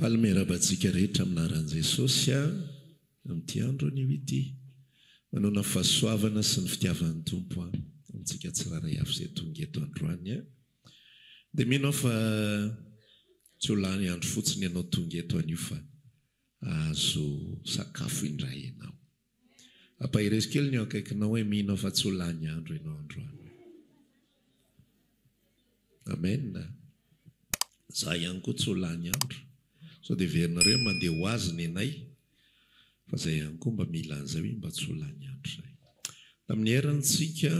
Faly miarahaba antsika rehetra amin'ny anaran'i Jesosy aho amin'ity andro anio ity. Manoana fahasoavana sy ny fitiavan'ny Tompo aho amintsika tsirairay avy izay tonga eto androany. Dia mino aho fa tsy ho lany andro fotsiny ianao tonga eto anio fa hahazo sakafo indray ianao. Ampaherezo kely ny eo akaikinao hoe mino aho fa tsy ho lany andro ianao androany. Amen. Za ihany koa tsy ho lany andro. Sao dia heverinareo hoe mandeha ho azy nenay fa zay ihany koa mba mila an'izay hoe mba tsy ho lany andro zay. Tamin'ny herin-tsika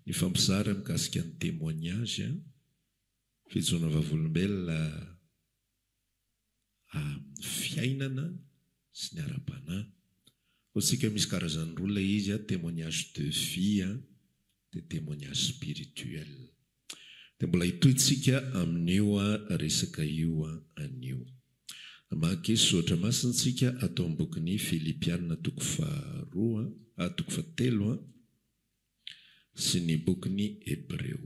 nifampizara mikasika ny témoignage, fijoroana vavolombelona amin'ny fiainana sy ny ara-panahy. Hoy tsika misy karazany roa ilay izy, témoignage de vie dia témoignage spirituel. Dia mbola hitohy tsika amin'io resaka io anio. Hamaky soratra masina tsika ato amin'ny bokin'ny Filipiana toko faharoa, toko fahatelo sy ny bokin'ny Hebreo.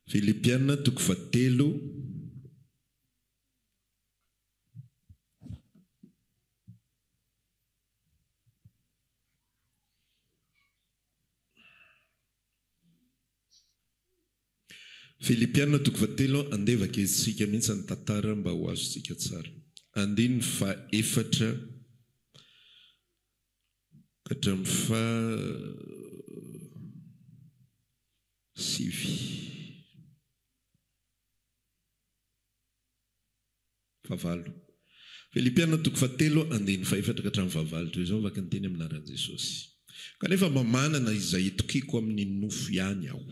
Filipiana toko fahatelo. Filipiana toko fahatelo, andeha vakintsika mihitsy ny tantara mba ho azontsika tsara. Andininy fahaefatra ka hatramin'ny faha sivy. Fahavalo. Filipiana toko fahatelo andininy fahefatra ka hatramin'ny fahavalo. Toy izao ny vaky ny teny amin'ny anaran'i Jesosy. Kanefa mba manana izay itokiako amin'ny nofo ihany aho.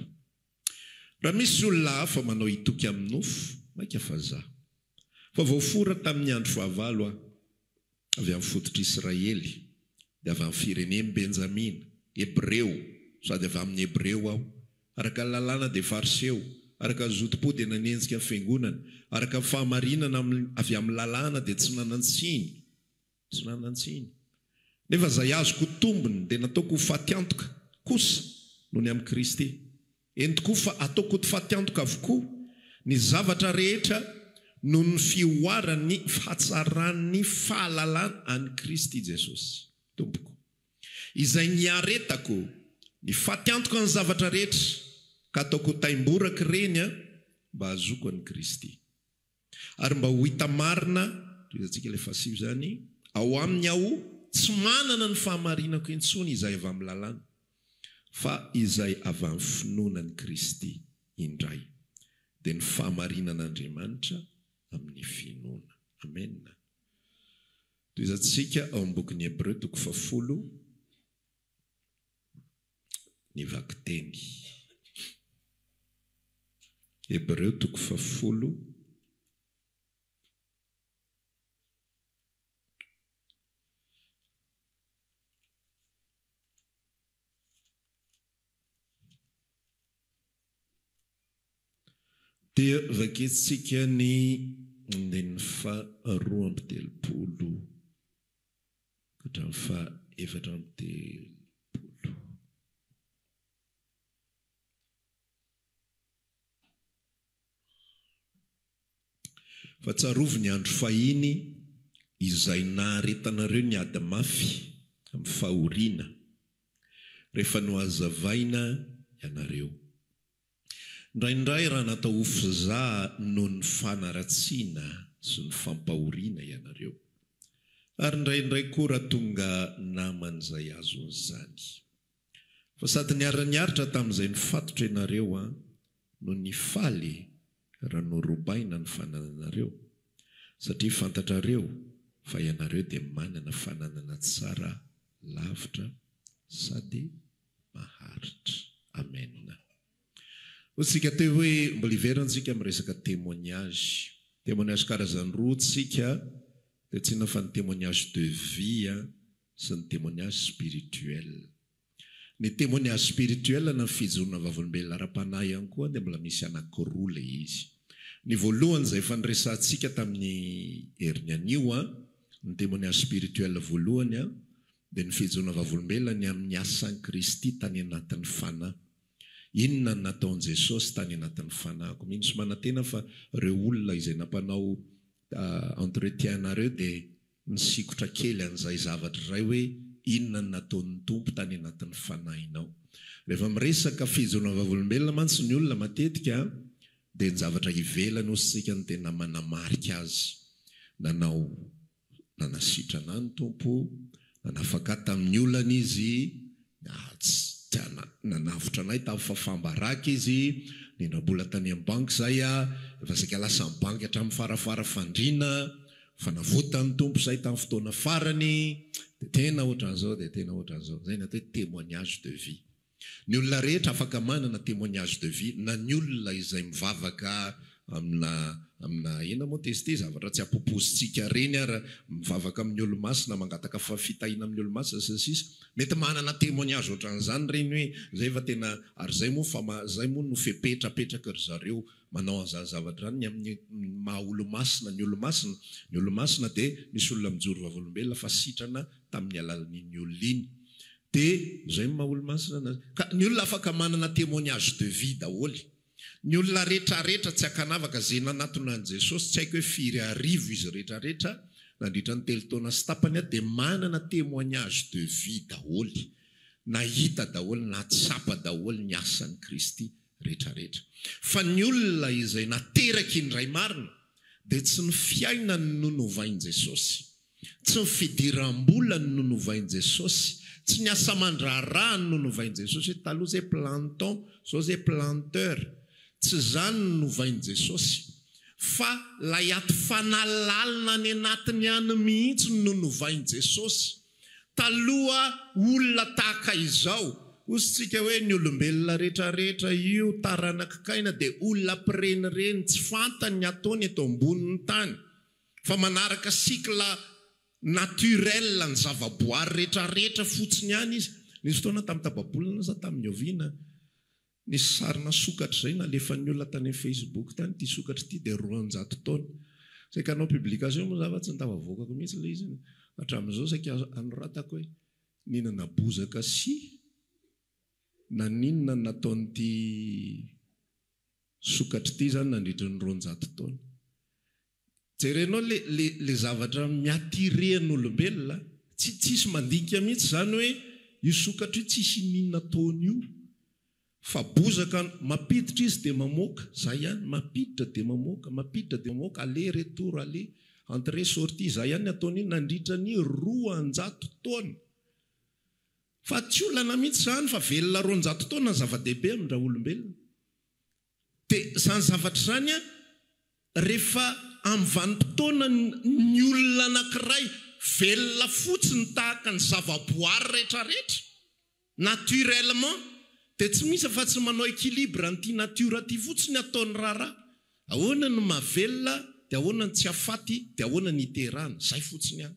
Raha misy olona hafa manao hitoky amin'ny nofo, mainka fa za. Fa voafora tamin'ny andro fahavalo aho, avy amin'ny fototr'Israely, dia avy amin'ny firenen'i Benjamina, Hebreo, sady avy amin'ny Hebreo aho, Araka ny lalàna dia Fariseo, araka ny zotom-po dia nanenjika ny fiangonana, araka ny fahamarinana avy amin'ny lalàna dia tsy nanan-tsiny, tsy nanan-tsiny. Nefa izay azoko ho tombony dia nataoko ho fatiantoka kosa noho ny amin'i Kristy. Eny tokoa fa ataoko ho fatiantoka avokoa ny zavatra rehetra noho ny fihoaran'ny hatsaran'ny fahalalana an'i Kristy Jesosy Tompoko. Izay niaretako ny fatiantoka ny zavatra rehetra ka ataoko ho taimboraka ireny mba hahazoako an'i Kristy. Ary mba ho hita marina, tohizantsika ilay fahasivy izany, ao aminy aho tsy manana ny fahamarinako intsony izay avy amin'ny lalàna, fa izay avy amin'ny finoana an'i Kristy indray, dia ny fahamarinan'Andriamanitra amin'ny finoana. Amena. Tohizantsika ao amin'ny bokin'ny Hebreo toko fahafolo ny vakiteny. Hebreo toko fahafolo. Dia vakintsika ny andininy faha 32 ka hatramin'ny faha 34. Fa tsarovy ny andro fahiny izay naharetanareo ny ady mafy amin'ny fahoriana, rehefa nohazavaina ianareo. Indraindray raha natao ho fizaha noho ny fanaratsiana sy ny fampahoriana ianareo, ary indraindray koa raha tonga naman'izay azon'izany. Fa sady niara-niaritra tamin'izay nifatotra ianareo an, no nifaly raha norobaina ny fanananareo, satria fantatrareo fa ianareo dia manana fananana tsara lavitra sady maharitra. Amen. Hoy tsika teo hoe mbola hiverina tsika amin'ny resaka témoignage. Témoignage karazany roa tsika dia tsy inona fa ny témoignage de vie sy ny témoignage spirituel. Ny témoignage spirituel na ny fijoroana vavolombelona ara-panahy ihany koa dia mbola misy anankiroa ilay izy. Ny voalohany izay efa niresahantsika tamin'ny heriny anio, ny témoignage spirituel voalohany. Dia ny fijoana vavolombelona ny amin'ny asan'i Kristy tany anatin'ny fanahy. Inona no nataon'i Jesosy tany anatin'ny fanahiko? Mino sy manantena fa ireo olona izay nampanao entretien anareo dia nisikotra kely an'izay zavatra izay hoe inona no nataon'ny Tompo tany anatin'ny fanahinao. Rehefa miresaka fijoana vavolombelona mantsy ny olona matetika dia ny zavatra ivelany hozy tsika no tena manamarika azy. Nanao Nanasitrana ahy ny Tompo, nanafaka ahy tamin'ny olana Izy, nanavotra anay tamin'ny fahafaham-baraka Izy, nindram-bola tany amin'ny banky izahay, efa saika lasan'ny banky hatramin'ny farafara fandriana, fa navotan'ny Tompo izahay tamin'ny fotoana farany, dia tena ohatran'izao, dia tena ohatran'izao. Izay ny atao hoe témoignage de vie. Ny olona rehetra afaka manana témoignage de vie na ny olona izay mivavaka amina amina inona moa t'izy ity zavatra tsy ampopozintsika ireny ara mivavaka amin'ny olomasina mangataka fitahiana amin'ny olomasina sy ny sisa mety manana témoignage ohatran'izany ireny hoe zay fa tena ary zay moa fa zay moa no fepetra apetraky ry zareo manao an'izany zavatra izany ny amin'ny maha olomasina ny olomasina ny olomasina dia misy olona mijoro vavolombelona fa sitrana tamin'ny alalan'iny olona iny Dia izay no maha olo-masina anazy. Ka ny olona afaka manana témoignage de vie daholo. Ny olona retraretra tsy ankanavaka izay nanatona an'i Jesosy, tsy haiko hoe firy arivo izy retraretra nandritra ny telo taona sy tapany dia manana témoignage de vie daholo. Nahita daholo, nahatsapa daholo ny asan'i Kristy retraretra. Fa ny olona izay nateraky indray marina dia tsy ny fiainany no novain'i Jesosy. Tsy ny fidiram-bolany no novain'i Jesosy, tsy ny asa aman-draharahany no novain'i Jesosy hoe taloha zay planton, zao zay planteur. Tsy izany no novain'i Jesosy. Fa lay ato fanahy lalina any anatiny any mihitsy no novain'i Jesosy. Taloha olona tahaka izao, hozy tsika hoe ny olombelona retraretra io taranak'i Kaina dia olona mpirenireny tsy fantany ny ataony eto ambonin'ny tany. Fa manaraka cycle naturel ny zavaboary retraretra fotsiny ihany izy. Nisy fotoana tamin'ny tapabolana sa tamin'ny oviana, nisy sarina sokatra izay nalefan'ny olona tany amin'ny Facebook tany, ity sokatra ity dia 200 taona. Saika hanao publication moa za fa tsy nitafavoakako mihitsy ilay izy. Hatramin'izao saika anoratako hoe nihinana bozaka sy naninona no nataon'ity sokatra ity izany nandritra ny 200 taona. Jerenao le le le zavatra mi-attirer ny olombelona, tsy tsisy mandinika mihitsy izany hoe io sokatra io tsisy iniana ataony io fa bozaka mampiditra izy dia mamoaka, zay ihany, mampiditra dia mamoaka, mampiditra dia mamoaka, aller retour aller, entrée sortie, zay ihany ny ataony io nandritra ny 200 taona. Fa tsy olana mihitsy izany fa velona 200 taona ny zava-dehibe amin-draolombelona. Dia izany zavatra izany an, rehefa amin'ny vanim-potoana ny olona anankiray velona fotsiny tahaka ny zava-boary rehetrarehetra, naturellement, dia tsy misy afa-tsy manao équilibre an'ity natiora ity fotsiny ataony raharaha. Ahoana no mahavelona, dia ahoana no tsy hahafaty, dia ahoana ny hiterahana. Izay fotsiny ihany.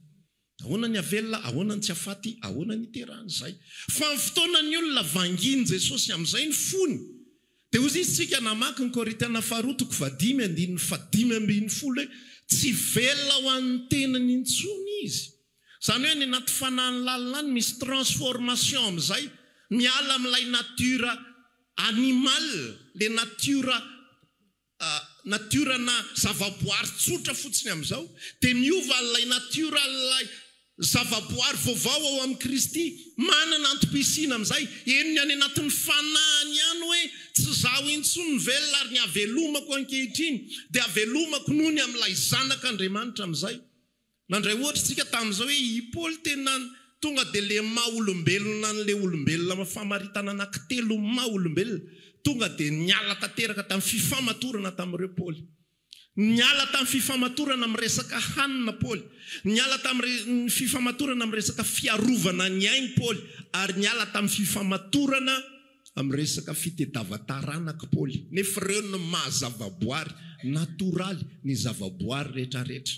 Ahoana ny havelona, ahoana ny tsy hafaty, ahoana ny hiterahana, izay. Fa ny fotoana ny olona vangian'i Jesosy amin'izay ny fony. Dia hozy izy tsika namaky ny Korintiana faharoa toko fahadimy andininy faha-15 hoe tsy velona ho an'ny tenany intsony izy. Izany hoe any anaty fanahiny lalina any misy transformation amin'izay, miala amin'ilay nature animale, ilay nature natiora-na zavaboary tsotra fotsiny amin'izao, dia miova ilay natioran'ilay zavaboary vaovao ao amin'i Kristy, manana antom-pisiana amin'izay, henony any anatin'ny fanahiny ihany hoe, tsy izaho intsony no velona ary ny havelomako ankehitriny dia havelomako noho ny amin'ilay Zanak'Andriamanitra amin'izay. Nandray ohatra isika tamin'izao hoe i Paoly tena tonga dia le maha olombelona an'le olombelona famaritana anankitelo maha olombelona, tonga dia niala tanteraka tamin'ny fifamatorana tamin'ireo Paoly. Niala tamin'ny fifamatorana amin'ny resaka hanina Paoly, niala tamin'ny fifamatorana amin'ny resaka fiarovana ny ainy Paoly ary niala tamin'ny fifamatorana amin'ny resaka fitediavan-taranaka Paoly. Nefa ireo no maha zavaboary natoraly ny zavaboary rehetrarehetra.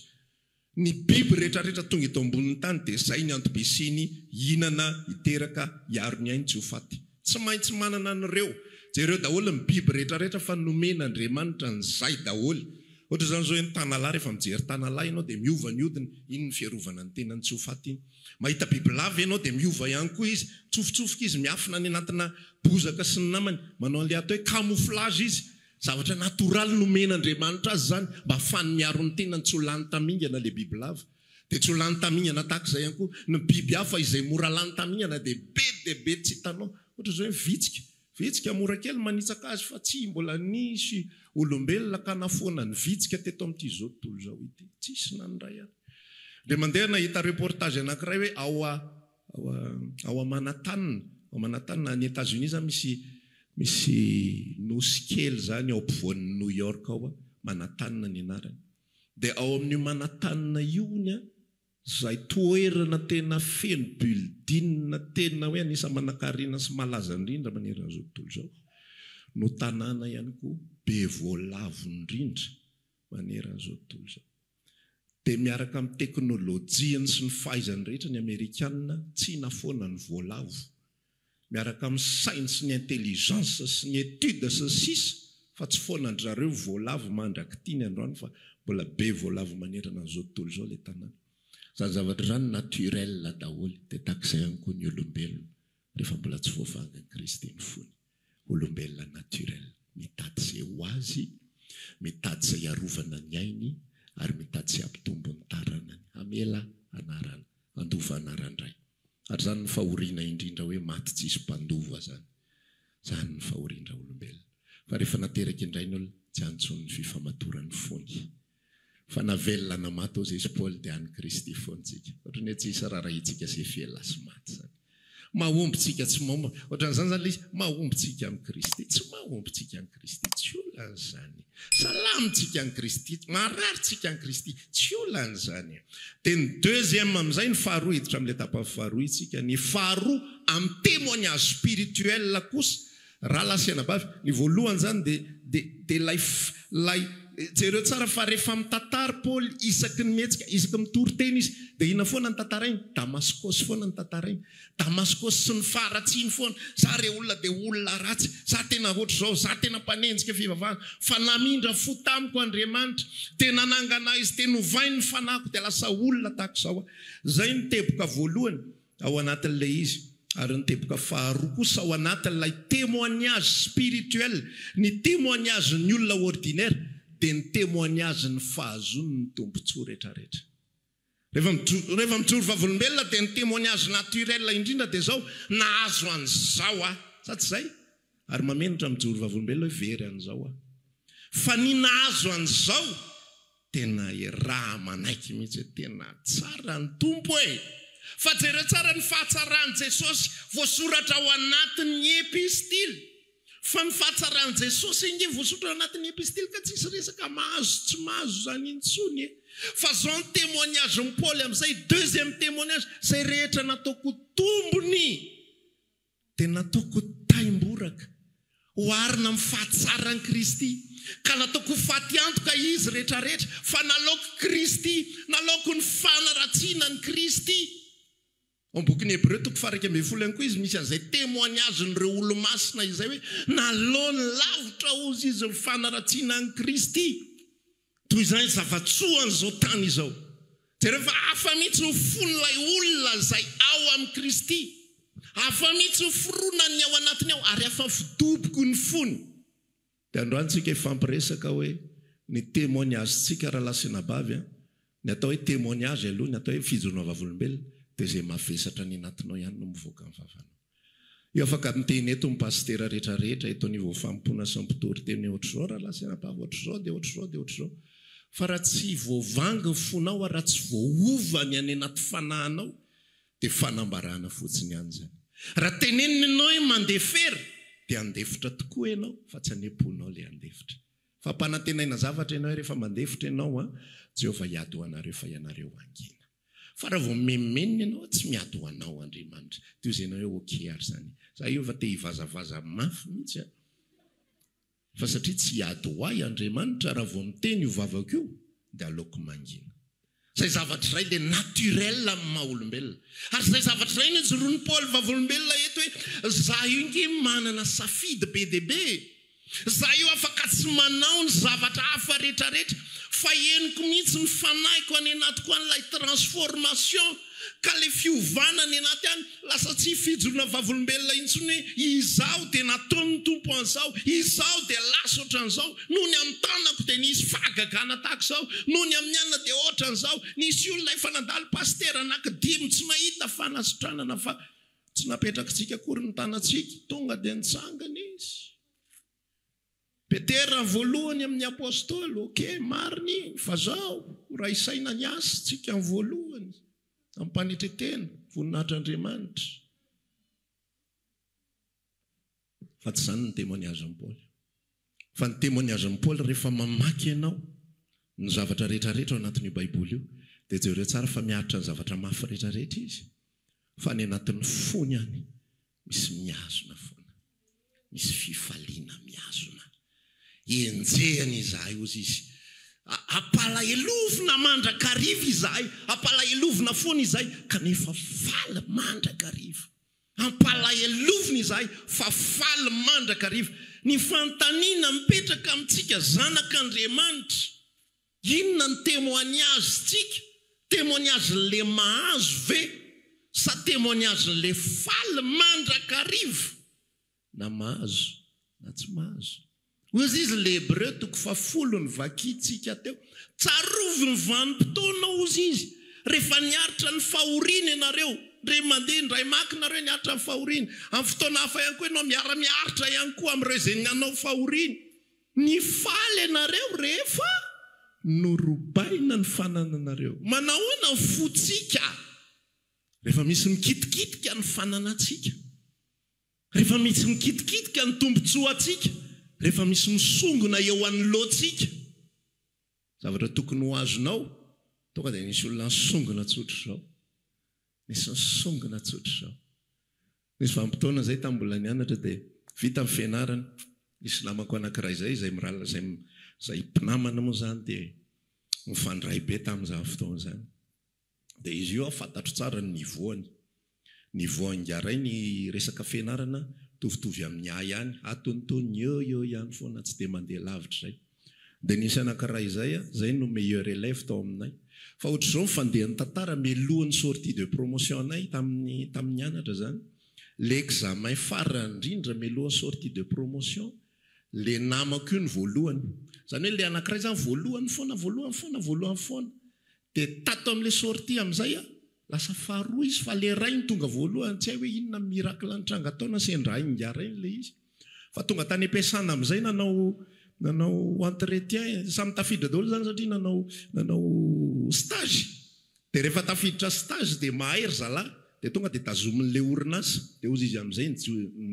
Ny biby rehetrarehetra tonga eto ambonin'ny tany dia izay ny antom-pisiany, hihinana, hiteraka, hiaro ny ainy tsy ho faty. Tsy maintsy manana an'ireo. Jereo daholo ny biby rehetrarehetra fa nomen'Andriamanitra an'izay daholo. Ohatra izany izao hoe ny tanalahy, rehefa mijery tanalahy ianao dia miova ny hodiny, iny ny fiarovana ny tenany tsy ho faty iny. Mahita bibilava ianao dia miova ihany koa izy, mitsofotsofoka izy, miafina any anatina bozaka sy ny namany, manao an'ilay atao hoe camouflage izy. Zavatra natoraly nomen'Andriamanitra azy izany mba hahafahany miaro ny tenany tsy ho lany tamingana ilay bibilava. Dia tsy ho lany tamingana tahaka izay ihany koa ny biby hafa izay mora lany tamingana dia be dia be tsy hitanao. Ohatra izao hoe ny vitsika. Vitsika mora kely manitsaka azy fa tsy mbola nisy olombelona ka nafoana ny vitsika teto amin'ity izao tontolo izao ity. Tsisy na ny iray ary. Dia mandeha nahita reportage anankiray hoe ao ao ao Manhattan, ao Manhattan any Etats-Unis izany misy misy nosy kely izany ao ampovoan'i New York ao, Manhattan ny anarany. Dia ao amin'io Manhattan io hono an, izay toerana tena feno building tena hoe anisan'ny manankarena sy malaza indrindra manerana izao tontolo izao, no tanàna ihany koa be voalavo indrindra manerana izao tontolo izao. Dia miaraka amin'ny teknolojiany sy ny fahaizany rehetra ny Amerikana tsy nafoana ny voalavo. Miaraka amin'ny sainy sy ny intelligence sy ny étude sy ny sisa fa tsy foanan-dry zareo voalavo mandrak'ity ny androany fa mbola be voalavo manerana an'izao tontolo izao ilay tanàna. Izany zavatra izany naturel daholo dia tahaka izay ihany koa ny olombelona rehefa mbola tsy voavangan'i Kristy ny fony. Olombelona naturel mitady izay ho azy, mitady izay hiarovana ny ainy ary mitady izay hampitombo ny taranany, hamela anarana, handova anaran-dray. Ary izany ny fahoriana indrindra hoe maty tsisy mpandova zany. Zany ny fahorian-draolombelona. Fa rehefa nateraka indray ny olona, tsy any intsony ny fifamatoran'ny fony. Fa na velona na maty hozy izy Paoly dia any Kristy foana tsika. Ohatran'ny hoe tsy hisy raharahiantsika ze velona sy maty zany. Mahomby tsika tsy mahomby. Ohatran'izany zany ilay izy, mahomby tsika amin'i Kristy, tsy mahomby tsika amin'i Kristy, tsy olana izany. Salama tsika amin'i Kristy, marary tsika amin'i Kristy, tsy olana izany. Dia ny deuxième amin'izay, ny faharoa, hiditra amin'ilay tapany faharoa isika, ny faharoa amin'ny témoignage spirituel kosa, rahalahy sy anabavy, ny voalohany izany dia, dia, dia ilay, ilay, jereo tsara fa rehefa mitantara Paoly isaky ny mihetsika, isaky ny mitory teny izy, dia inona foana no tantarainy? Damaskosy foana no tantarainy. Damaskosy sy ny faharatsiany foana, za re olona dia olona ratsy, za tena ohatr'izao, za tena mpanenjika fivavahana, fa namindra fo tamiko Andriamanitra, dia nanangana ahy Izy, dia novainy ny fanahiko, dia lasa olona tahaka izao aho. Izay ny teboka voalohany ao anatin'ilay izy. Ary ny teboka faharoa kosa ao anatin'ilay témoignage spirituel, ny témoignage-n'ny olona ordinaire, dia ny témoignage-n'ny fahazoany ny tombontsoa rehetrarehetra. Rehefa mijoro, rehefa mijoro vavolombelona dia ny témoignage naturel indrindra dia izao, nahazo an'izao aho. Sa tsy izay? Ary mahamenatra mijoro vavolombelona hoe very an'izao aho. Fa ny nahazo an'izao, tena raha manaiky mihitsy hoe tena tsara ny Tompo e! Fa jereo tsara ny fahatsaran'i Jesosy voasoratra ao anatin'ny epistily. Fa ny fahatsaran'i Jesosy ange voasoratra ao anatin'ny epistily ka tsisy resaka mahazo tsy mahazo izany intsony e! Fa zao ny témoignage-n'i Paoly amin'izay, deuxième témoignage, izay rehetra nataoko tombony dia nataoko taimboraka, oharina amin'ny fahatsaran'i Kristy, ka nataoko ho faty antoka izy rehetrarehetra, fa nalaoko Kristy, nalaoko ny fanaratsiana an'i Kristy. Ao amin'ny bokin'ny Hebreo toko faha-11 ihany koa izy misy an'izay témoignage-n'ireo olomasina izay hoe nalaony lavitra hozy izy ny fanaratsiana an'i Kristy. Toy izany zava-tsoan'izao tany izao. Jereo fa hafa mihitsy ny fon'ilay olona izay ao amin'i Kristy. Hafa mihitsy ny fironan'ny ao anatiny ao ary hafa fidoboky ny fony. Dia androany tsika hifampiresaka hoe ny témoignage-tsika rahalahy sy anabavy a, ny atao hoe témoignage aloha, ny atao hoe fijoroana vavolombelona dia izay mavesatra any anatinao ihany no mivoaka ny vavanao. Io afaka miteny eto ny pasitera rehetra rehetra eto anivon'ny fanompoana sy ny mpitory teny hoe ohatr'izao rahalahy sy anabavy, ohatr'izao dia ohatr'izao dia ohatr'izao. Fa raha tsy voavangy ny fonao ary raha tsy voaova ny any anaty fanahinao Dia fanambarana fotsiny ihany izany. Raha tenenina ianao hoe mandefera dia handefitra tokoa ianao fa tsy any am-ponao ilay handefitra. Fampanantenaina zavatra ianao hoe rehefa mandefitra ianao an, Jehovah hiady ho anareo fa ianareo hangina. Fa raha vao mimenomenona ianao tsy miady ho anao Andriamanitra. Dia hoy ianao hoe ok ary izany. Za io efa te hivazavaza mafy mihitsy an. Fa satria tsy hiady ho ahy Andriamanitra raha vao miteny io vavako io dia aleoko mangina. Izay zavatra izay dia naturel amin'ny maha olombelona. Ary izay zavatra izay no ijoroan'i Paoly vavolombelona eto hoe za io nge manana safidy be dia be e! Za io afaka tsy manao ny zavatra hafa rehetra rehetra. Fa henoko mihitsy ny fanahiko any anatiko any ilay transformation ka le fiovana any anaty any lasa tsy fijoroana vavolombelona intsony hoe izaho dia nataon'ny Tompo an'izao, izaho dia lasa ohatran'izao, noho ny amin'ny tanako dia nisy fahagagana tahaka izao, noho ny amin'ny anona dia ohatran'izao, nisy olona efa nandalo pasitera anaky dimy tsy nahita fanasitranana fa tsy napetrakitsika akory ny tanantsika, tonga dia nitsangana izy. Petera voalohany amin'ny apostoly, ok, marina iny, fa zao, raha isaina ny asa, tsika ny voalohany, ampanetretena, voninahitr'Andriamanitra. Fa tsy izany ny témoignage-n'i Paoly. Fa ny témoignage-n'i Paoly rehefa mamaky ianao ny zavatra rehetra rehetra ao anatin'io Baiboly io, dia jereo tsara fa miaritra ny zavatra mafy rehetra rehetra izy, fa any anatin'ny fony any Misy mihazona foana. Misy fifaliana mihazona. Enjehina izahay, hozy izy. Ampalahelovina mandrakariva izahay. Ampalahelovina foana izahay, kanefa faly mandrakariva. Ampalahelovina izahay, fa faly mandrakariva. Ny fanontaniana mipetraka amintsika zanak'Andriamanitra, Inona ny témoignage-tsika? Témoignage-n'le mahazo ve sa témoignage-n'le faly mandrakariva na mahazo na tsy mahazo? Hoy izy le Hebreu toko fahafolo novakintsika teo, tsarovy ny vanim-potoana hozy izy rehefa niaritra ny fahoriana ianareo, ndre mandeha indray maka nareo niaritra ny fahoriana, amin'ny fotoana hafa ihany koa ianao miara-miaritra ihany koa amin'ireo izay nanao fahoriana. Nifaly ianareo rehefa norobaina ny fanananareo. Manahoana ny fontsika rehefa misy mikitikitika ny fananantsika? Rehefa misy mikitikitika ny tombontsoantsika? Rehefa misy misongona eo anoloantsika? Zavatra tokony ho azonao, tonga dia nisy olona nisongona tsotra izao. Nisy nisongona tsotra izao. Nisy vanim-potoana izay tamin'ny mbola nianatra dia vita ny fianarana, nisy namako anankiray izay, izay mirahalahy, izay izay mpinamana moa izany dia nifandray be tamin'izany fotoana izany. Dia izy io aho fantatro tsara ny niveau-ny. Niveau angaray ny resaka fianarana mitovitovy amin'ny ahy ihany, atonontonony eo eo ihany foana, tsy dia mandeha lavitra izay. Dia nisy anankiray izay, izay no meilleur élève tao aminay. Fa ohatr'izao ny fandehan'ny tantara, mialohan'ny sortie de promotion anay tamin'ny tamin'ny nianatra izany, le examen farany indrindra mialohan'ny sortie de promotion, le namako io no voalohany. Izany hoe le anankiray izany voalohany foana, voalohany foana, voalohany foana. Dia tato amin'ilay sortie amin'izay aho, lasa faharoa izy fa ilay iray no tonga voalohany, tsy hay hoe inona miracle nitranga tao na sendra hainga ireny ilay izy. Fa tonga tany am-piasana amin'izay nanao nanao entretien, samy tafiditra daholo izany satria nanao nanao stage. Dia rehefa tafiditra stage dia mahay ry zalahy, dia tonga dia tazomin'ilay orinasa. Dia hozy izy amin'izay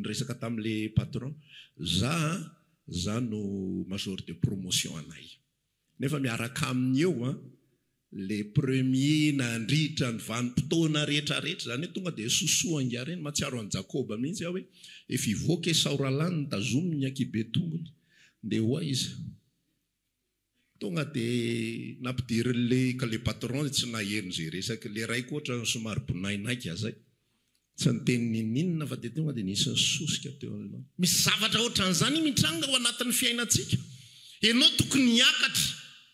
niresaka tamin'ilay patron, za an, za no major de promotion anay. Nefa miaraka aminy eo an, le premier nandritra ny vanim-potoana rehetra rehetra, izany hoe tonga dia sosoa angaha ireny, mahatsiaro an'i Jakoba mihitsy aho hoe efa hivoaka Esao rahalahy notazominy ny ankihibe tongony, ndeha ho aiza? Tonga dia nampidirin'le, ka le patron tsy naheno izay resaka, le ray koa ohatran'ny somary bonainaika zay. Tsy niteny n'inon'inona fa dia tonga dia nisy nisosika teo anoloany. Misy zavatra ohatran'izany mitranga ao anatin'ny fiainantsika. Ianao tokony hiakatra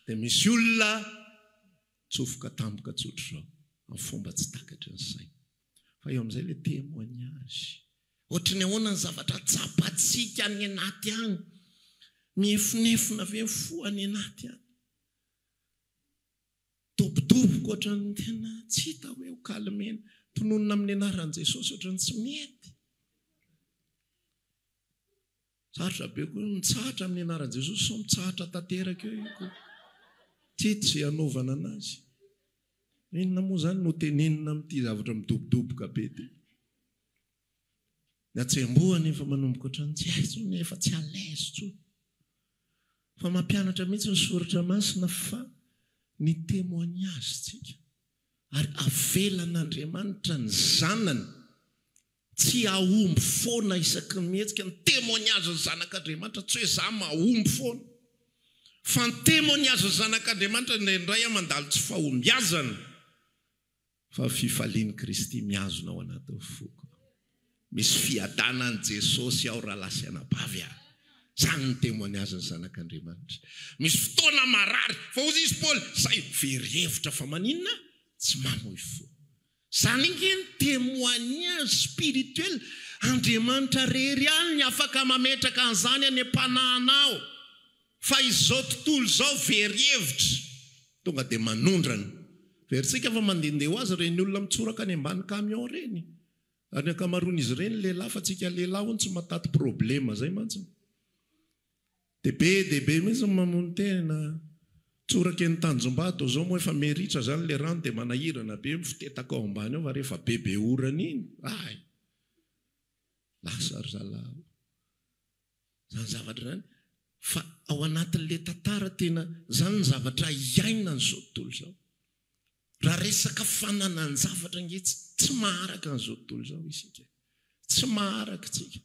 dia misy olona mitsofoka tampoka tsotra izao amin'ny fomba tsy takatry ny saina. Fa eo amin'izay ilay témoignage. Ohatry ny ahoana ny zavatra tsapantsika any anaty any? Miefonefona ve ny fo any anaty any? Dobodoboka ohatran'ny tena tsy hita hoe ho calmena. Tononina amin'ny anaran'i Jesosy ohatran'ny tsy mety. Sarotra be koa ny mitsahatra amin'ny anaran'i Jesosy sao mitsahatra tanteraka eo io koa. Tsy hita izay hanaovana anazy. Inona moa izany no tenenina amin'ity zavatra midobodoboka be ity? Ny hatsembohana efa manomboka ohatran'ny tsy hay intsony, efa tsy à l'aise intsony. Fa mampianatra mihitsy ny soratra masina fa ny témoignage tsika ary avelan'Andriamanitra ny zanany tsy hahomby foana isaky ny mihetsika, ny témoignage ny zanak'Andriamanitra tsy hoe za mahomby foana fa ny témoignage ny zanak'Andriamanitra indraindray aho mandalo tsy fahombiazana. Fa fifalian'i Kristy mihazona ao anatin'ny foko. Misy fiadanan'i Jesosy ao rahalahy sy anabavy a! Izany ny témoignage ny zanak'Andriamanitra. Misy fotoana marary, fa hozy izy Paoly, zay very hevitra fa maninona? Tsy mamoy fo. Izany ange ny témoignage spirituel, Andriamanitra rery ihany ny afaka mametraka an'izany any am-panahinao. Fa izao tontolo izao very hevitra, tonga dia manondrana. Verintsika fa mandehandeha ho azy ireny olona mitsoraka any ambany camion ireny. Ary ny ankamaroan'izy ireny lehilahy fa tsika lehilahy hono tsy mahataty problema zay mantsy. Dia be dia be mihitsy ny mamono tena. Tsoraka eny Tanjombato zao moa efa meritra zany le rano dia manahirana be mifotetaka ao ambany ao fa rehefa be be orana iny ay! Lasa ry zalahy o. Zany zavatra zany fa ao anatin'le tantara tena zany ny zavatra iainan'izao tontolo izao. Raha resaka fananan-javatra ange tsy maharaka an'izao tontolo izao isika e. Tsy maharaka tsika.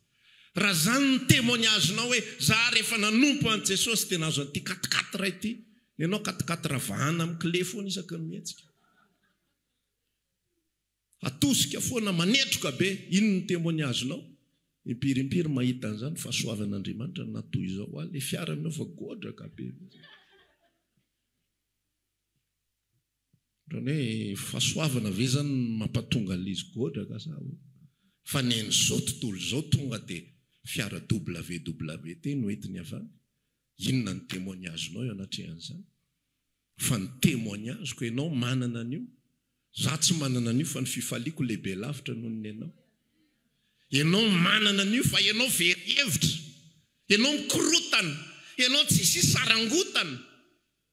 Raha zany ny témoignage-nao hoe za rehefa nanompo an'i Jesosy dia nahazo an'ity quatre quatre ity, ny anao quatre quatre vahana amin'ny clé foana isaky ny mihetsika. Atosika foana, manetroka be, inona ny témoignage-nao? Impiry impiry mahita an'izany, fahasoavan'Andriamanitra no nahatoy izao ahy, le fiara aminao fa godraka be mihitsy. Ohatran'ny hoe fahasoavana ve zany no mampatonga an'ilay izy godraka sa ahoana? Fa ny an'izao tontolo izao tonga dia fiara WWT no entiny avy any. Inona ny témoignage-nao eo anatrehan'izany? Fa ny témoignage-ko, ianao manana an'io, za tsy manana an'io fa ny fifaliako lehibe lavitra noho ny anao. Ianao manana an'io fa ianao very hevitra, ianao mikorotana, ianao tsisy hisarangotana.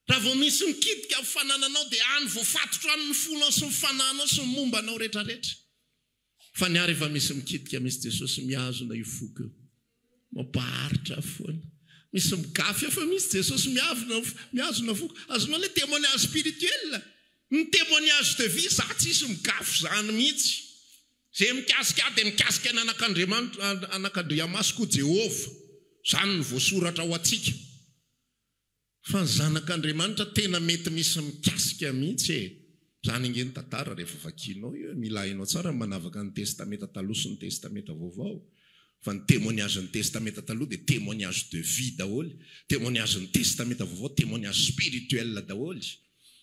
Raha vao misy mikitika amin'ny fanananao dia any voafatotro any ny fonao sy ny fanahinao sy ny momba anao retraretra. Fa ny ahy rehefa misy mikitika misy Jesosy mihazona io foko io. Mampaharitra ahy foana. Misy migafy aho fa misy Jesosy miavona mihazona foko. Azonao ilay témoignage spirituel? Ny témoignage de vie za tsisy migafy zany mihitsy. Izay mikasika ahy dia mikasika ny anak'Andriamanitra anak'Andriamasoko Jehovah. Zany no voasoratra ho antsika. Fa ny zanak'Andriamanitra tena mety misy mikasika mihitsy e! Zany ange ny tantara rehefa vakianao io e! Mila hainao tsara ny manavaka ny testamenta taloha sy ny testamenta vaovao. Fa ny témoignage ny testamenta taloha dia témoignage de vie daholo, témoignage ny testamenta vaovao témoignage spirituel daholo.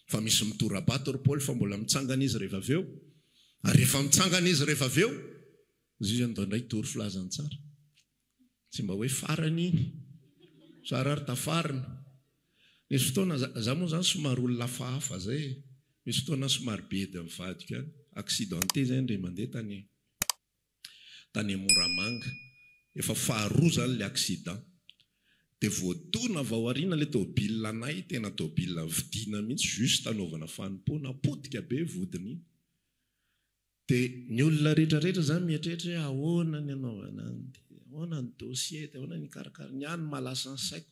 Fa misy mitora-bato ry Paoly fa mbola mitsangana izy rehefa avy eo. Ary rehefa mitsangana izy rehefa avy eo, izy andao indray hitory filazantsara. Tsy mba hoe farany iny. Zara ary tafarina. Nisy fotoana, za moa zany somary olona hafahafa zay e. Misy fotoana aho somary bedy amin'ny vadiko ihany. Accidenté zay indray mandeha tany tany Moramanga. Efa faharoa zany le accident. Dia voadona avy ao aoriana le tôbile anay, tena tôbile nividiana mihitsy juste hanaovana fanompoana. Potika be vodiny iny. Dia ny olona rehetra rehetra izany mieritreritra hoe ahoana ny hanaovana an'ity, ahoana ny dossier, dia ahoana ny hikarakara, ny ahy no mahalasa ny saiko,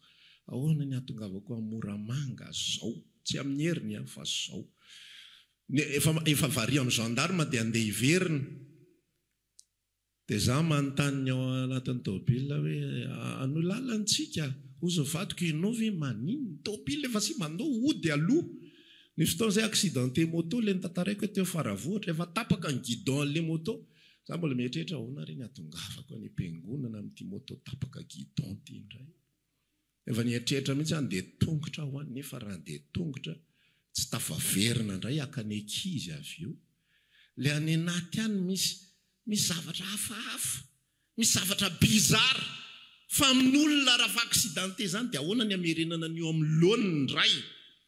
ahoana ny hahatongavako any Moramanga zao, tsy amin'ny heriny an, fa zao. Ny efa efa varia amin'ny gendarme dia andeha hiverina. Dia za manontany ny ao anatin'ny tôbila hoe hanohy lalana tsika? Hozy ny vadiko ianao ve maninona? Tôbila efa simba andao hody aloha. Nisy fotoana zay accidenté moto le notantaraiko hoe teo Faravohitra efa tapaka ny guidon an'le moto. Za mbola mieritreritra ahoana re ny hatongavako any am-piangonana amin'ity moto tapaka guidon ty indray. Efa nieritreritra mihitsy aho handeha tongotra aho any nefa raha handeha tongotra tsy tafaverina indray haka ny ankizy avy eo. Le any anaty any misy misy zavatra hafahafa, misy zavatra bizarre fa amin'olona raha fa accidenté zany dia ahoana ny hamerenana an'io amin'ny laoniny indray?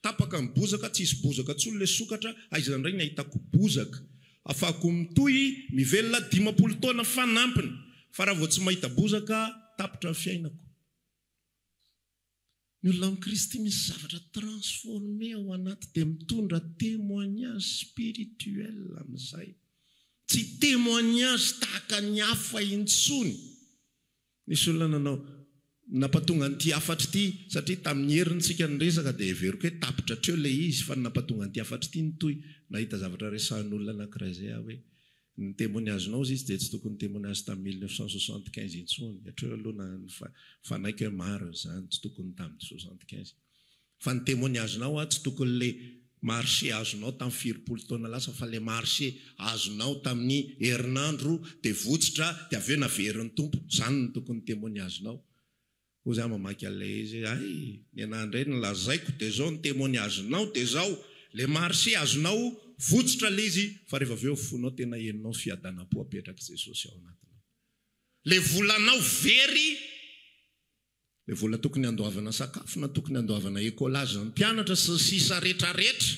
Tapaka ny bozaka, tsisy bozaka intsony le sokatra, aiza indray ny ahitako bozaka? Afahako mitohy mivelona 50 taona fanampiny fa raha vao tsy mahita bozaka tapitra ny fiainako. Ny olona amin'i Kristy misy zavatra transformé ao anaty dia mitondra témoignage spirituel amin'izay. Tsy témoignage tahaka ny hafa intsony. Nisy olona nanao nampatonga an'ity hafatra ity satria tamin'ny heriny tsika niresaka dia heveriko hoe tapitra hatreo ilay izy fa ny nampatonga an'ity hafatra ity nitohy nahita zavatra resahin'olona anankiray izay aho hoe Ny témoignage-nao ozy izy dia tsy tokony témoignage tamin'ny 1975 intsony, hatreo aloha na nifanaiky hoe marina izany, tsy tokony tamin'ny 75. Fa ny témoignage-nao a tsy tokony le marché azonao tamin'ny firipolo taona lasa fa le marché azonao tamin'ny herinandro dia votsitra dia avy eo naverin'ny Tompo, izany no tokony témoignage-nao. Hoy za mamaky an'ilay izy hoe hay, ny anah indray ny lazaiko dia zao, ny témoignage-nao dia zao, le marché azonao votsotra le izy fa rehefa avy eo fonao tena henonao ny fiadanam-po apetrak'i Jesosy ao anatinao. Le volanao very, le vola tokony handoavana sakafo na tokony handoavana écolage ny mpianatra sy ny sisa retraretra,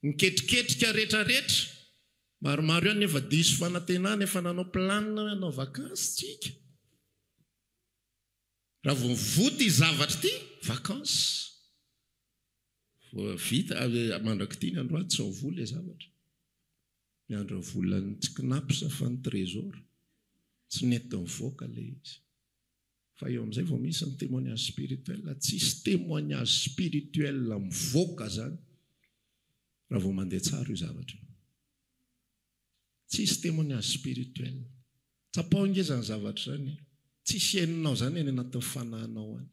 ny ketriketrika retraretra, maromaro ihany nefa diso fanantenana efa nanao planina hoe hanao vacances tsika. Raha vao mivoa ity zavatra ity, vacances. Vao vita, mandrak'ity ny androany tsy mivoa ilay zavatra. Miandry ny volan'ny tsy Cnaps fa ny Trésor. Tsy nety nivoaka ilay izy. Fa eo amin'izay vao misy ny témoignage spirituel. Tsisy témoignage spirituel mivoaka izany raha vao mandeha tsara io zavatra io. Tsisy témoignage spirituel. Tsapao ange izany zavatra izany e. Tsisy henonao izany any anatin'ny fanahinao any.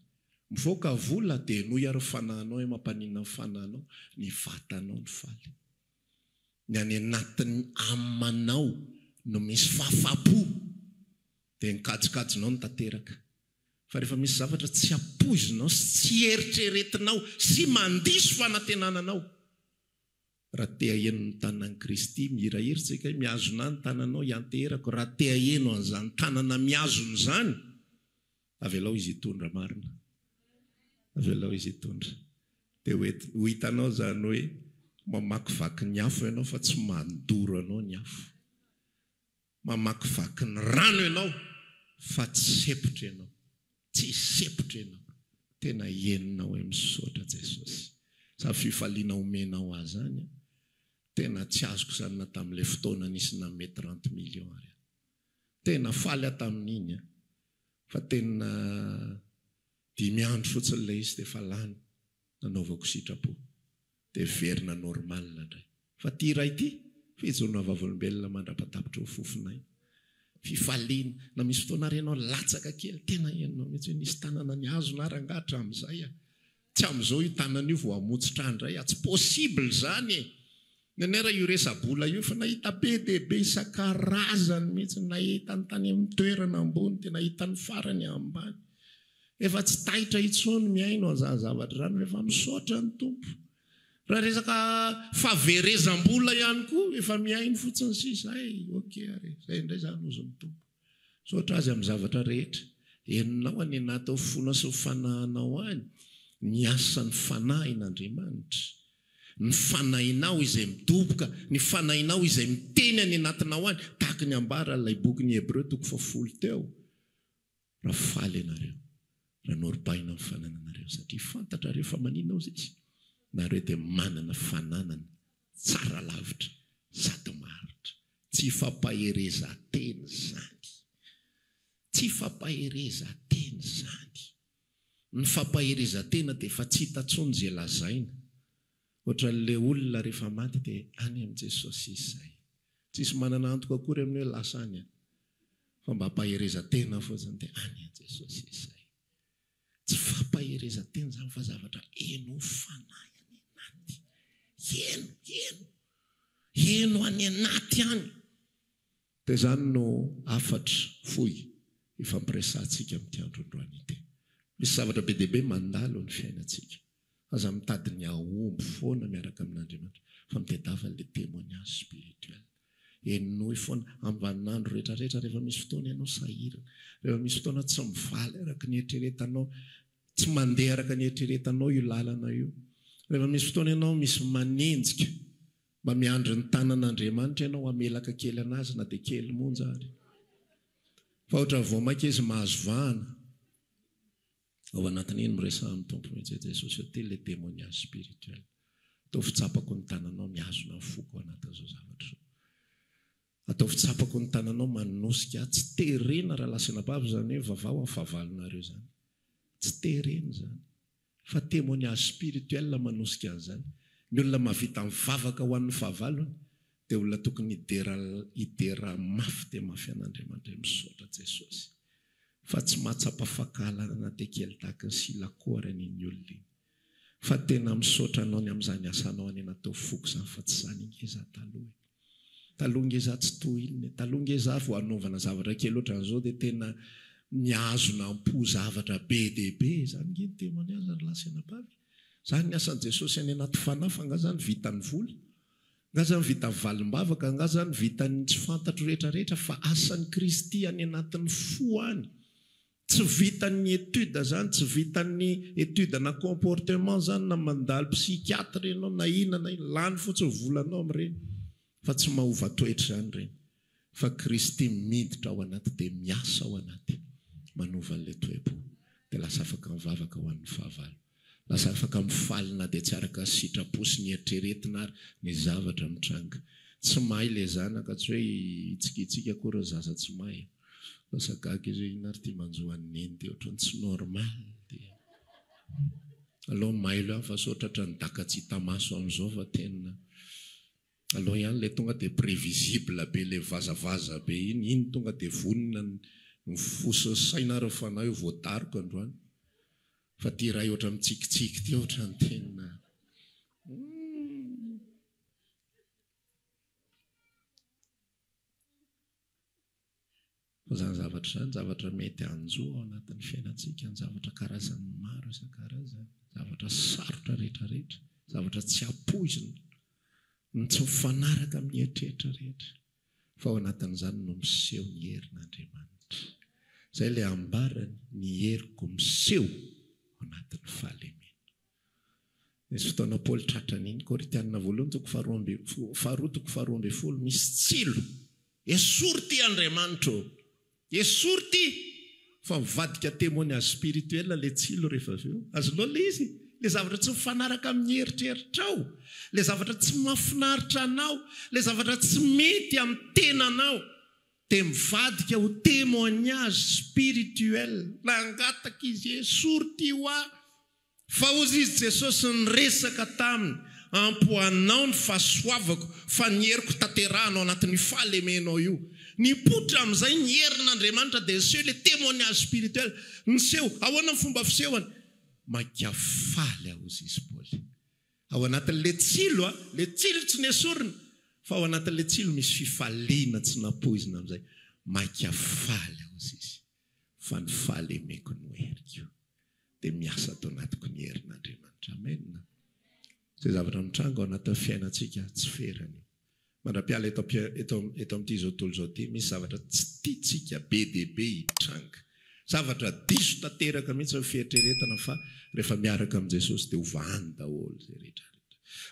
Mivoaka vola dia henoy ary ny fanahinao hoe mampaninona ny fanahinao, ny vatanao no faly. Ny any anatin'ny âme-nao no misy fahafapo dia ny kajikajinao no tanteraka. Fa rehefa misy zavatra tsy ampoizinao sy tsy eritreretinao sy mandiso fanantenana anao, Raha te haheno ny tanan'i Kristy, mihirahira tsika hoe, Mihazona ahy ny tananao, hianteherako. Raha te haheno an'izany tanana mihazona izany, avelao Izy hitondra marina. Avelao Izy hitondra. Dia ho ho hitanao izany hoe mamakivaky ny afo ianao fa tsy mandoro anao ny afo. Mamakivaky ny rano ianao fa tsy sempotra ianao. Tsy sempotra ianao. Tena henonao hoe misaotra Jesosy. Izany fifaliana omenao ahy izany an, tena tsy azoko izany na tamin'ilay fotoana nisy nanome trente millions ary aho. Tena faly aho tamin'iny an. Fa tena dimy andro fotsiny ilay izy dia efa lany nanaovako sitrapo. Dia miverina normal indray. Fa ity iray ity, fijoroana vavolombelona mandra-patapitry ny fofon'aina. Fifaliana. Na misy fotoana ary ianao latsaka kely, tena henonao mihitsy hoe nisy tanana nihazona ahy rangahy hatramin'izay a! Tsy amin'izao io tanana io vao hamotsitra ahy indray a! Tsy possible izany e! Nenera io resa-bola io fa nahita be dia be isan-karazany mihitsy, nahita ny tany amin'ny toerana ambony dia nahita ny farany ambany. Efa tsy taitra intsony mihaino an'izany zavatra izany fa efa misaotra ny Tompo. Raha resaka fahaverezam-bola ihany koa efa mihaino fotsiny sisa hay, ok ary e, izay indray izany hozy ny Tompo. Misaotra Azy amin'ny zavatra rehetra. Henonao any anatin'ny fonao sy ny fanahinao any ny asan'ny Fanahin'Andriamanitra. Ny fanahinao izay midoboka, ny fanahinao izay miteny any anatinao any, tahaka ny ambaran'ilay bokin'ny Hebreo toko fahafolo teo. Raha faly ianareo, raha norobaina ny fanananareo, satria fantatrareo fa maninona hozy izy? Nareo dia manana fananana tsara lavitra sady maharitra. Tsy fampaherezan-teny izany. Tsy fampaherezan-teny izany. Ny fampaherezan-tena dia efa tsy hita intsony izay lazaina. Ohatran'ilay olona rehefa maty dia any amin'i Jesosy izy izay. Tsisy manana antoka akory amin'ny hoe lasa any an. Fa mba ampaherezan-tena fotsiny dia any amin'i Jesosy izy izay. Tsy fampaherezan-tena izany fa zavatra heno fanahy any anaty. Heno, heno. Heno any anaty any. Dia izany no hafatra fohy ifampiresahantsika amin'ity andro androany ity. Misy zavatra be dia be mandalo ny fiainantsika. Aza mitady ny hahomby foana miaraka amin'Andriamanitra fa mitadiava ilay témoignage spirituel. Henoy foana amin'ny vaninandro rehetra rehetra rehefa misy fotoana ianao sahirana, rehefa misy fotoana tsy mivaly araka ny eritreretanao, tsy mandeha araka ny eritreretanao io lalana io, rehefa misy fotoana ianao misy manenjika, mba miandry ny tanan'Andriamanitra ianao hamelaka kely anazy na dia kely monja ary. Fa ohatran'ny vao mainka izy mahazo vahana. Ao anatin'iny miresaha amin'ny Tompo mihitsy hoe Jesosy ô ty ilay témoignage spirituel. Ataovy tsapako ny tananao mihazona ny foko ao anatin'izao zavatra izao. Ataovy tsapako ny tananao manosika ahy. Tsy terena rahalahy sy anabavy izany hoe vavaho amin'ny fahavalonareo izany. Tsy terena izany. Fa témoignage spirituel manosika an'izany. Ny olona mahavita mivavaka ho an'ny fahavalony dia olona tokony hidera hidera mafy dia mafy an'Andriamanitra hoe misaotra Jesosy. Fa tsy mahatsapa fankahalana na dia kely tahaky ny sila koa ary an'iny olona iny. Fa tena misaotra anao ny amin'izany asanao any anatin'ny foko izany fa tsy izany ange izaho taloha e. Taloha nge za tsy toy inona e. Taloha nge za vao hanaovana zavatra kely ohatran'izao dia tena. Mihazona am-po zavatra be dia be izany ange ny témoignage ry lahy sy anabavy. Izany ny asan'i Jesosy any anaty fanahy fa angaha izany vitan'ny vola? Angaha izany vitan'ny valim-bavaka? Angaha izany vitan'ny tsy fantatro rehetra rehetra fa asan'i Kristy any anatin'ny fo any. Tsy vitan'ny étude izany, tsy vitan'ny étude na comportement izany na mandalo psychiatre ianao na inona na inona, lany fotsiny volanao amin'ireny fa tsy mahova toetra izany ireny. Fa Kristy miditra ao anaty dia miasa ao anaty, manova an'ilay toe-po, dia lasa afaka mivavaka ho an'ny fahavalo. Lasa afaka mifaly na dia tsy araka ny sitrapo sy ny eritreretina ary ny zavatra mitranga. Tsy mahay ilay zanaka, tsy hoe hitsikitsiky akory ny zaza tsy mahay. Lasa gaga izy hoe inona ary ity manjo an'i Neny ity, ohatran'ny tsy normal ity. Aleo mailo ihany fa sao tratran'ny daka tsy hita maso amin'izao fa tena. Aleo ihany ilay tonga dia prévisible be ilay vazavaza be iny, iny tonga dia vonona ny fo sy ny saina ary ny fanahy ho voadaroka androany. Fa ity iray ohatran'ny mitsikitsiky ity ohatran'ny tena humm. Fa izany zavatra izany zavatra mety hanjo ao anatin'ny fiainantsika, ny zavatra karazany maro isan-karazany, zavatra sarotra rehetra rehetra, zavatra tsy ampoizina, ny tsy mifanaraka amin'ny eritreritra rehetra. Fa ao anatin'izany no miseho ny herin'Andriamanitra. Izay ilay ambarany, ny heriko miseho ao anatin'ny fahalemena. Nisy fotoana Paoly tratran'iny, Korintiana voalohany toko faharoa amby, faharoa toko faharoa ambinifolo, misy tsilo. Esory ity Andriamanitra ô! Esory ity! Fa mivadika témoignage spirituel ilay tsilo rehefa avy eo. Azonao ilay izy? Ilay zavatra tsy mifanaraka amin'ny eritreritrao, ilay zavatra tsy mahafinaritra anao, ilay zavatra tsy mety amin'ny tenanao, dia mivadika ho témoignage spirituel. Nangataka izy, esory ity ho ahy! Fa hozy izy Jesosy niresaka taminy, Ampy ho anao ny fahasoavako, fa ny heriko tanterahana ao anatin'io fahalemenao io. Nipoitra amin'izay ny herin'Andriamanitra dia niseho ilay témoignage spirituel. Niseho. Ahoana ny fomba fisehony? Mainka faly aho hozy izy Paoly. Ao anatin'ilay tsilo a, ilay tsilo tsy nesorina, fa ao anatin'ilay tsilo misy fifaliana tsy nampoizina amin'izay. Mainka faly aho hozy izy, fa ny fahalemeko no heriko. dia miasa ato anatiko ny herin'Andriamanitra. Amen. Izay zavatra mitranga ao anatin'ny fiainantsika, tsy ferana io. Mandra-piala eto eto eto amin'ity izao tontolo izao ity, misy zavatra tsy tiantsika be dia be hitranga. Zavatra diso tanteraka mihitsy ny fieritreretana fa rehefa miaraka amin'i Jesosy dia hovahany daholo izay rehetra rehetra.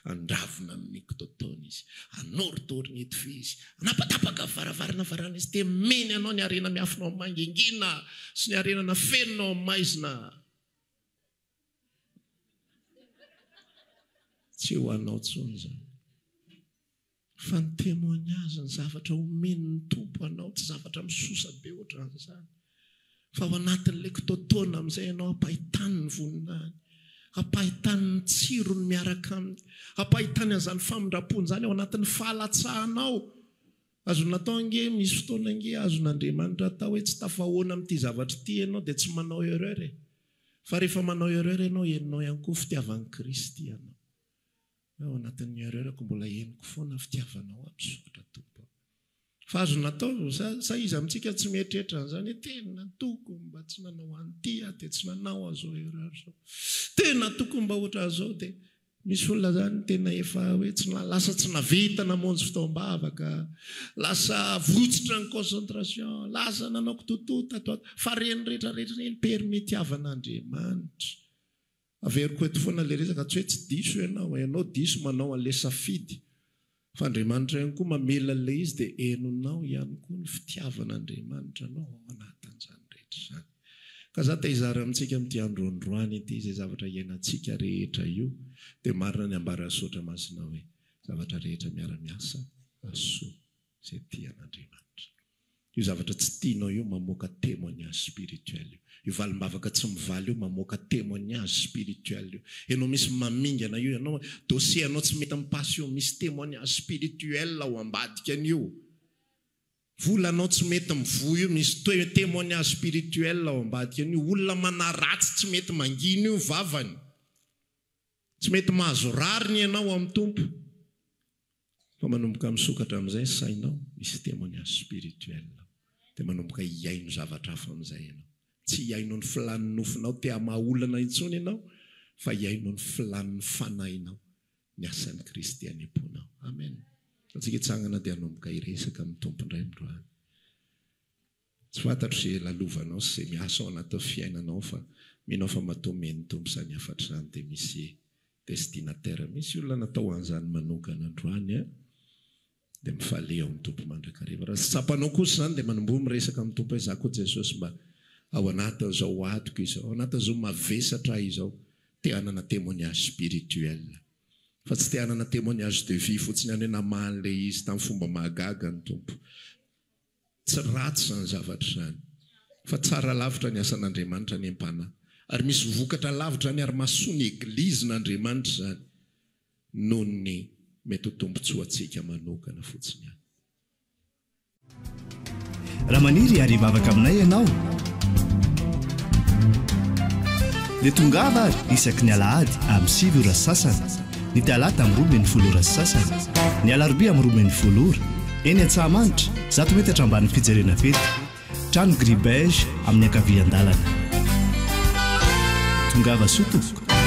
Handravona ny kitoatoana Izy, hanorotoro ny hidify Izy, hanapatapaka ny varavarana varahana Izy, dia meny anao ny harena miafina ao amin'ny mangingina sy ny harena nafenina ao amin'ny maizina. Tsy ho anao intsony izany. Fa ny témoignage, ny zavatra omen'ny Tompo anao, tsy zavatra misosa be ohatran'izany. Fa ao anatin'ilay kitoatoana amin'izay ianao ampahitany ny voninahiny, ampahitany ny tsirony miaraka aminy, ampahitany an'izany famindram-pony izany ao anatin'ny fahalatsahanao. Azony natao ange, misy fotoana ange azon'Andriamanitra atao hoe tsy tafahoana amin'ity zavatra ity ianao dia tsy manao erreur e. Fa rehefa manao erreur ianao, henonao ihany koa fitiavan'i Kristy anao. Ao anatin'ny erreur-ko mbola henoko foana ny fitiavanao ahy misaotra Tompo a. Fa azo natao sa sa iza amintsika tsy mieritreritra an'izany hoe tena tokony mba tsy nanao an'ity aho dia tsy nanao an'izao erreur izao. Tena tokony mba ohatran'izao dia misy olona zany tena efa hoe tsy lasa tsy navita namonjy fotoam-bavaka, lasa votsitra ny concentration, lasa nanao kitoatoa tato ato. Fa ireny rehetra rehetra ireny permetiavan'Andriamanitra. Averiko eto foana ilay resaka, tsy hoe tsy diso ianao, ianao diso manao an'ilay safidy, fa Andriamanitra ihany koa mamela an'ilay izy dia henonao ihany koa ny fitiavan'Andriamanitra anao ao anatin'izany rehetra izany. Ka za te hizara amintsika amin'ity andro androany ity izay zavatra iainantsika rehetra io dia marina ny ambaran'ny Soratra Masina hoe zavatra rehetra miara-miasa hahasoa izay tia an'Andriamanitra. Io zavatra tsy tianao io mamoaka témoignage spirituel io. Io valim-bavaka tsy mivaly io mamoaka témoignage spirituel io. Ianao misy mamingana io, ianao dossier anao tsy mety mi-passe io, misy témoignage spirituel ao ambadika an'io. Volanao tsy mety mivoha io, misy témoignage spirituel ao ambadika an'io. Olona manaratsy tsy mety mangina io vavany. Tsy mety mahazo rariny ianao amin'ny Tompo. Fa manomboka misokatra amin'izay ny sainao, misy témoignage spirituel ao. Dia manomboka hihaino zavatra hafa amin'izay ianao. Tsy hihaino ny filàn'ny nofonao te hamaha olana intsony ianao, fa hihaino ny filàn'ny fanahinao, ny asan'i Kristy any am-ponao. Amen. Antsika hitsangana dia hanomboka hiresaka amin'ny Tompo indray androany. Tsy fantatro izay lalovanao sy izay miasa ao anatin'ny fiainanao fa mino aho fa matoa omen'ny Tompo izany hafatra izany dia misy destinataire, misy olona natao ho an'izany manokana androany an! Dia mifalia ao amin'ny Tompo mandrakariva. Raha tsy tsapanao kosa izany dia manomboha miresaka amin'ny Tompo hoe za koa Jesosy mba ao anatin'izao adiko izao, ao anatin'izao mavesatra ahy izao, te hanana témoignage spirituel. Fa tsy te hanana témoignage de vie fotsiny ihany hoe namaha an'ilay izy tamin'ny fomba mahagaga ny Tompo. Tsy ratsy izany zavatra izany. Fa tsara lavitra ny asan'Andriamanitra any am-panahy. Ary misy vokatra lavitra izany ary mahasoa ny Eglizin'Andriamanitra izany noho ny mety ho tombontsoantsika manokana fotsiny ihany. Raha maniry ary hivavaka aminay ianao dia tongava ary isaky ny alahady amin'ny 9 ora sy sasany, ny talata amin'ny 12 ora sy sasany, ny alarobia amin'ny 12 ora, eny Antsahamanitra, 100 metatra ambanin'ny fijerena fety, trano gris beige amin'ny ankavian-dalana. Tongava soa tompoko.